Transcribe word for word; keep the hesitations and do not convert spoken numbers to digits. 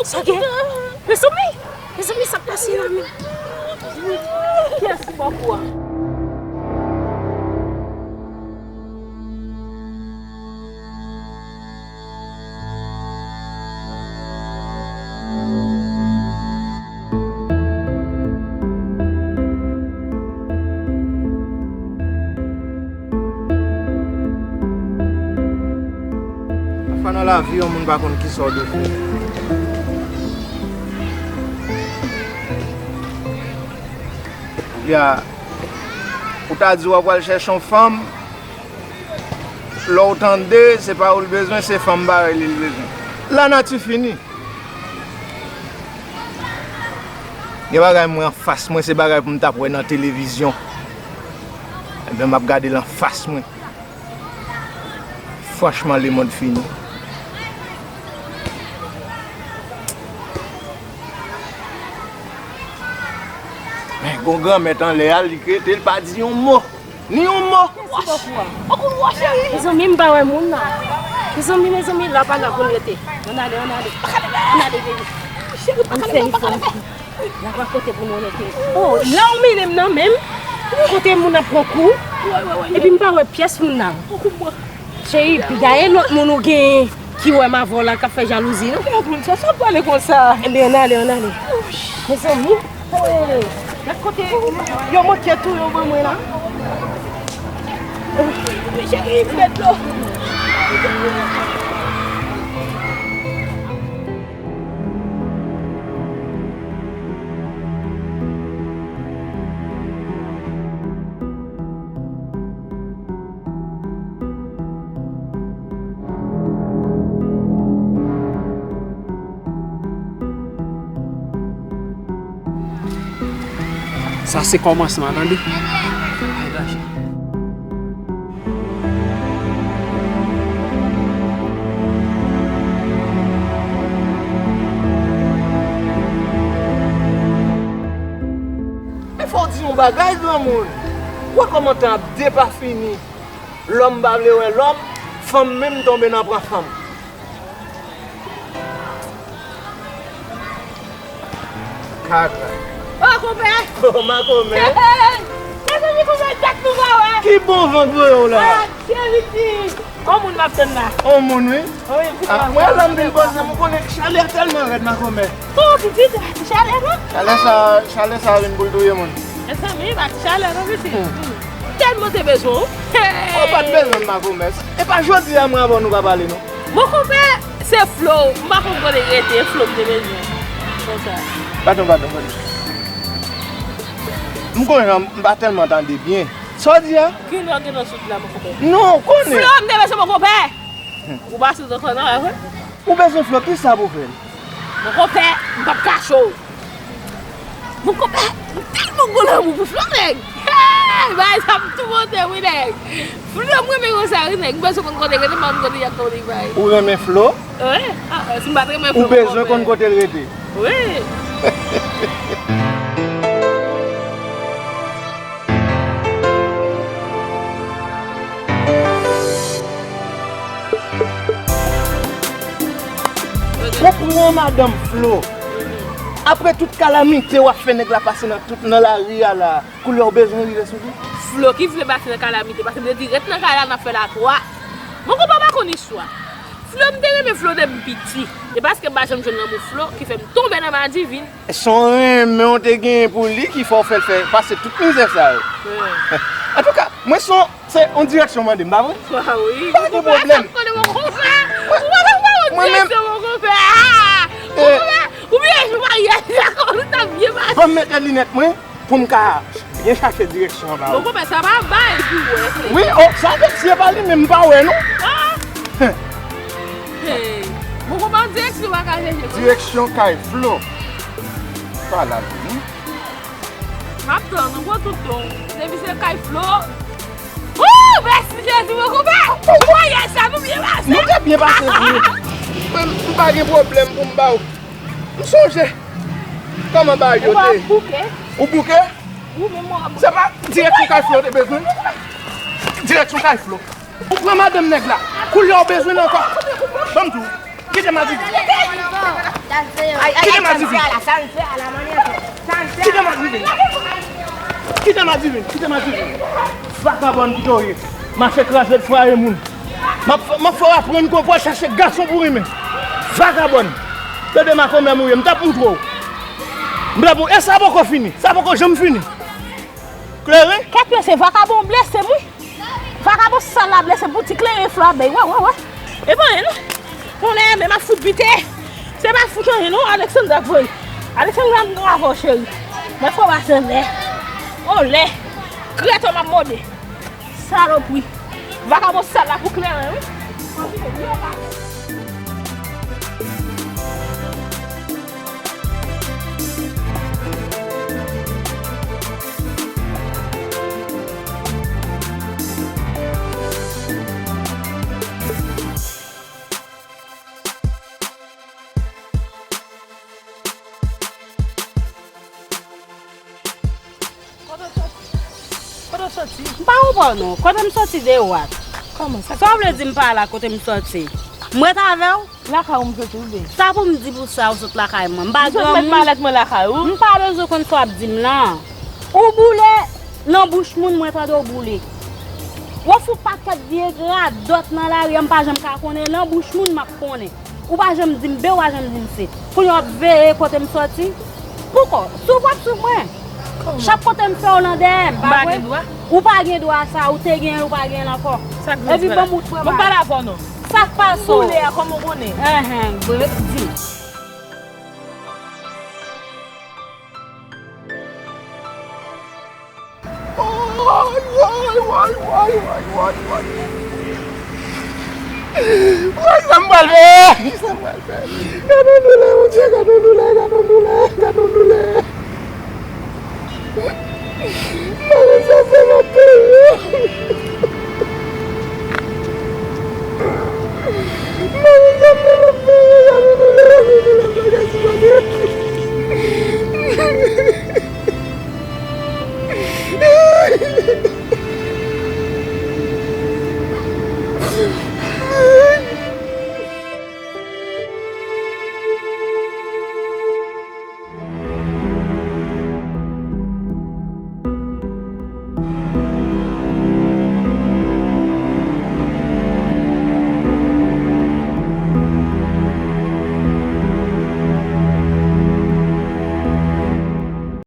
Sa gen? Mezanmi! Mezanmi, sa k pase la menm? Kiyès ki bò kou a? Pafwa nan lavi, yon moun pa konn kisa w dwe fè. Oubyen, ou ta di w ap al chèche yon fanm, lè w tande, se pa ou l bezwen, se fanm parèy li l bezwen. Lanati fini. Gen bagay mwen anfas mwen, se bagay pou m t ap wè nan televizyon. Ebyen, m ap gade l anfas mwen. Franchman, lemonn fini. Men gon granmèt anlè a, li k rete, li pa di yon mo. Ni yon mo. Wash. Okoun wash, cheri. Mezanmi, m pa wè moun nan. Mezanmi, mezanmi, la pa la pou n rete. Ann ale, ann ale. Ann ale, baby. Cheri, pa kale, pa kale. La pa kote pou nou rete. Oh, la w mennen m nan menm. Kote moun ap pran kou. Epi m pa wè pyès moun nan. Cheri, piga e lòt moun ou genyen ki wè m avè w la k ap fè jalouzi, non? Lòt moun sa, sa pale konsa. Ebyen, ann ale, ann ale. Mezanmi. Hey, gad kote yo manke tou yo ban mwen la. Cheri, m pèdi dlo. Sa se kòmansman, tande. Men fò w di yon bagay, granmoun. Ou wè kòman tan ap depafini. Lòm pa vle wè lòm, fanm menm tonbe nan pran fanm. Kaka. Oh, konpè! Oh, makomè! Mezanmi, konpè, dat nou pa wè! Ki bon van k voye w la? Ah, cheri ti! On moun m ap tann la. On moun, wi? Wi, wi. Ah, mwen la m vin panse m konnen chalè tèlman rèd, makomè. Oh, pitit, chalè, non? Chalè sa, chalè sa vin pou l touye moun. Mezanmi, pa chalè, non, pitit. Hmm. Tèlman te bezwen w. Ou pa t bezwen m, makomè. E pa jodi a mwen avè w nou ka pale, non. Bon, konpè, se Flo. M pa konn kote l rete, Flo m te bezwen. Konsa. Padon, padon, padon. M konnen m pa tèlman tande byen. Sa w di a? Kilè w te nan sot la, mon konpè? Non, ou konnen. Flo m te bezwen, mon konpè. Ou pa sot ankò non, e vre? Ou bezwen Flo, kisa pou fè l? Mon konpè, m p ap kache w. Mon konpè, m tèlman gwo lanmou pou Flo, nèg. Hey, bagay sa ap tou monte, wi, nèg. Flo, m renmen konsa, wi, nèg. M bezwen konn kote l rete, m pa konn kote y ap kote bay. Ou renmen Flo? Wi. Ah, si m pa t renmen Flo, ou bezwen konn kote l rete? Wi. Ou pran madanm Flo. Apre tout kalamite w ap fè nèg la pase nan tout, nan lari a la, koulye w bezwen rive sou li? Flo ki vle pase nan kalamite, paske m te di ret nan kay la, n ap fè l a twa. Mon konpè pa konn istwa. Flo, m te renmen Flo depi m piti. E paske m pa janm jwenn lanmou Flo ki fè m tonbe nan madivin. Se yon renmen w te genyen pou li ki fè w fè l fè pase tout mizè sa yo. Antouka, mwen se yon, se yon direksyon w mande m, pa vre? Ah wi. Pa gen pwoblèm. Mwen menm. Ou byen jwe maryaj la, kòman nou t ap byen pase? Ban m mete linèt mwen. Pou m ka byen chache direksyon an ba ou. Bon, konpè, sa pa bay pou wè, se. Wi, o, sa vle di se pa li menm, m pa wè, non. Ah! Hey. Bon, konpè, direksyon pa ka chèche, konpè. Direksyon kay Flo. Pa la, non. M ap tann ou, gwo touton. Depi se kay Flo. Oh, mèsi Jezi, bon, konpè. Ou wè sa, nou byen pase. Nou te byen pase, wi. Mwen, m pa gen pwoblèm pou m ba ou. M sonje kòman bagay yo te. Ou bouke? Ou bouke? Ou menm w ap bouke. Se pa direksyon kay Flo te bezwen? Direksyon kay Flo. Ou pran madanm nèg la. Koulye w bezwen l ankò. Ban m di w. Kite m a di vin. Kite m a di vin. Kite m a di vin. Kite m a di vin. Kite m a di vin. Vakabòn ki w ye. Mache kraze fraye moun. M ap, m ap fè w aprann ke w pral chache gason pou renmen. Vakabòn. Tande makomè m ou ye. M t ap moutre w. M t ap moutre. E sa poko fini. Sa poko janm fini. Kleren? Kèt mesye, vakabon blese m wi. Vakabon sal la blese pou ti kleren flò a bay. Wè, wè, wè. E pa anyen non. Konnen men m ap fout bite. Se pa fout anyen non, Alexandra k voye. Alexandra m nan avè w cheri. Mwen fò w ap anlè. Anlè. Krèt w m ap mòde. Salopri. Vakabon sal la pou kleren wi. Kote w soti? Kote w soti? M pa konprann ou. Kote m soti de wat? Kòman sa? Sa w vle di m pa la kote m soti? M ret avè w? Lakay ou m soti, ou byen? Sa pou m di pou sa ou sot lakay mwen? M pa granmoun. Ou sot met malèt mwen lakay ou? M pa bezwen konn sa w ap di m lan. Ou boule nan bouch moun, mwen tande w boule. W ap fout pakèt vye radòt nan lari a, m pa janm ka konnen, nan bouch moun m ap konnen. Ou pa janm di m B, ou pa janm di m C. Kounye a w ap veye kote m soti. Poukò? Swiv w ap swiv mwen. Kòman? Chak kote m fè w nan dèyè m, pa vre? M pa gen dwa? Ou pa gen dwa sa, ou te gen l, ou pa gen l ankò. Sa k vle di? Epi ban m ou pran. Mwen pale avè w non. Sa k pase w? Ou boule a, kòman w konnen? Enhen, vre, di m. Woy, woy, woy. Woy, sa m pral fè? Sa m pral fè? Gade yon doulè, Bondye, gade yon doulè, gade yon doulè, gade yon doulè. Mwen sa fè m ap peye. Mwen sa fè m ap peye, gade yon doulè, gade yon doulè, bagay sou bagay.